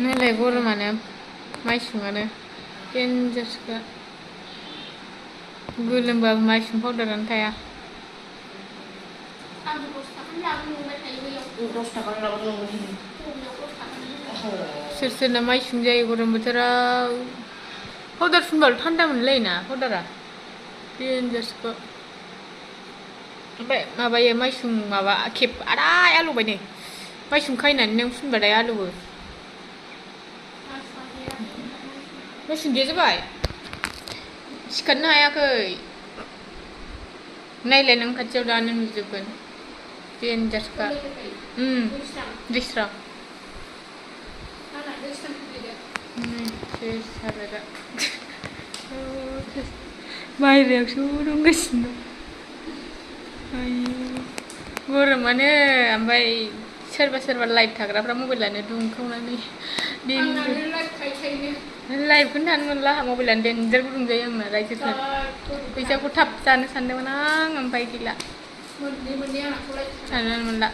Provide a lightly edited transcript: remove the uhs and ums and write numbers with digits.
नोलाय गरमानो माइसुङानो देनजारसखा गोलोमबाबो माइसुं पाउडारानो थाया। आंबो 10 थाखानि लाबोनो मोनबाय थायो बैयाव 10 थाखानि लाबोनो मोनबाय थायो। सोर सोरना माइसुं जायो गरम बोथोराव पाउडार फुनबाल थान्दा मोनलायोना पाउडारा देनजारसखा ओमफ्राय माबायो माइसुं माबा खेब आराय आलौबाय नै माइसुं खायनानै नों फुनबाथाय आलौवो माइसुं गैया जाबाय सिखारनो हायाखै नायलाय नों खाथियाव दानो नुजोबगोन देनजारसखा दैस्रां बायह्रायावसो दंगासिनो दं गरमानो ओमफ्राय सोरबा सोरबा लाइट थाग्राफ्रा मबाइलानो दुंखावनानै लाइटखौनो थानो मोनला मबाइलानो देनजार गुदुं जायो आंना रायजोफोर फैसाखौ थाब जानो सानदोंमोन आं ओमफ्राय गैला थानोनो मोनला